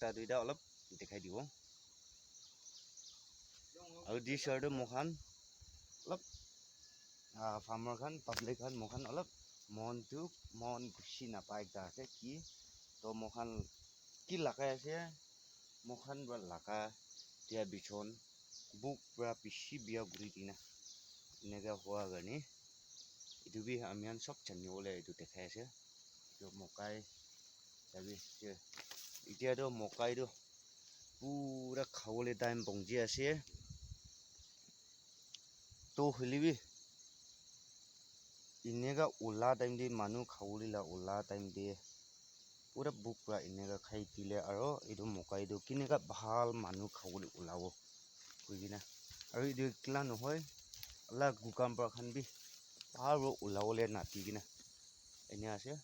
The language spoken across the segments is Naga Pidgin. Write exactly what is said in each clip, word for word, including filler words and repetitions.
Ta duita olop dikhai dibo. Aru this side te moikhan olop, ah, farmer khan, public khan, moikhan olop mon tu, mon bishi napai ekta ase ki. To moikhan ki lagai ase, moikhan para laga dia bichon buk para bishi bia kuri dina eneka hua karne etu bi ami khan sob jani bole etu dikhai ase. Etu mokai sabi ase. Etia toh mokai toh pura khabole time pongji ase. To hoile bi eneka ula time te manu khabole la ula time te pura buk para eneka khai dile aro etu mokai tu kineka bhal manu khabole ulabo koi kena aro etu ekla nohoi alak cucumber khan bi bhal para ulabole nati kena enia ase.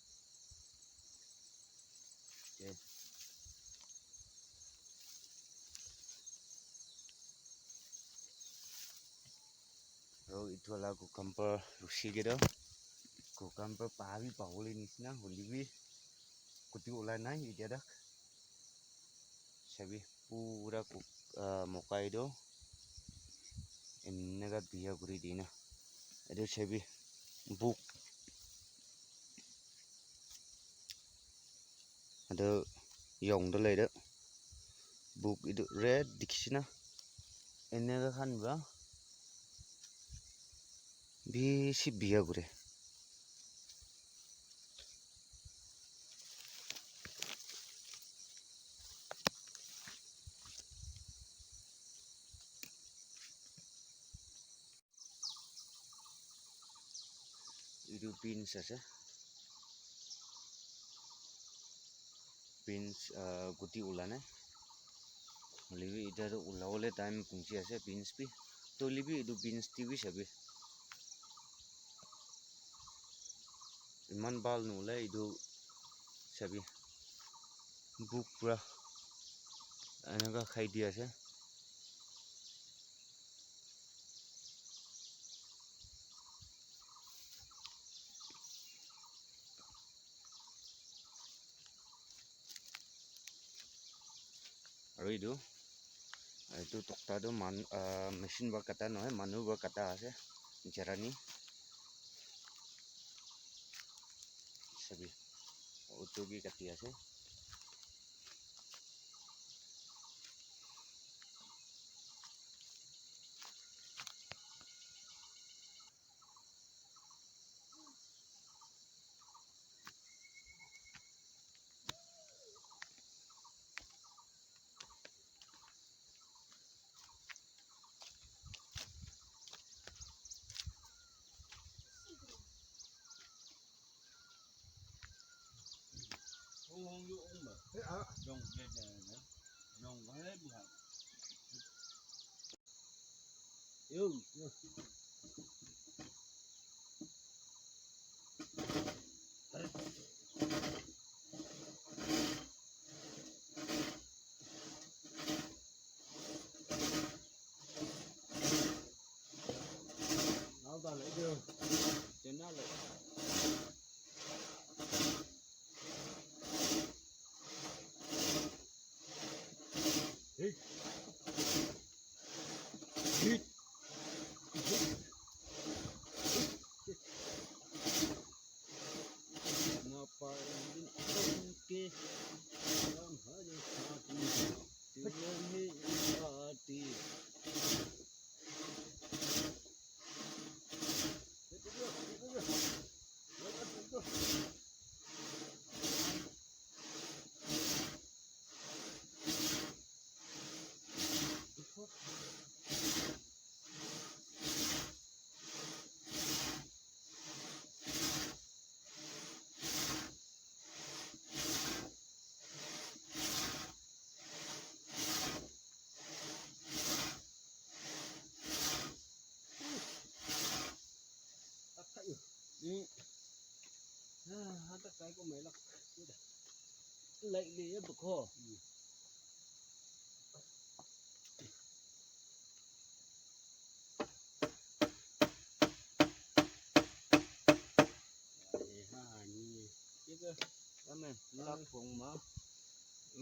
Aro etu la cucumber rushi ke toh cucumber pa bi pabole nishina hoile bi kuti ulai nai etia tak. Sabi pura kuk-, ah, mokai toh eneka biya kuri dina. Etu sabi buk. Etu yong toh lai toh buk etu red dikhi se na eneka khan para bishi biya kure. Etu beans ase. Beans, ah, guti ula nai. Hoile bi etia toh ulabole time pungchi ase beans bi. Toh hoile bi etu beans te bi sabi. Eman bhal nulai etu sabi. Buk pura eneka khai di ase. Aru etu, etu tokta tu man, ah, machine para kata nohoi, manu para kata ase, jarani. Sabi, auto bi kati ase.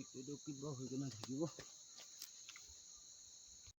Etu kiba hoi kena thakibo.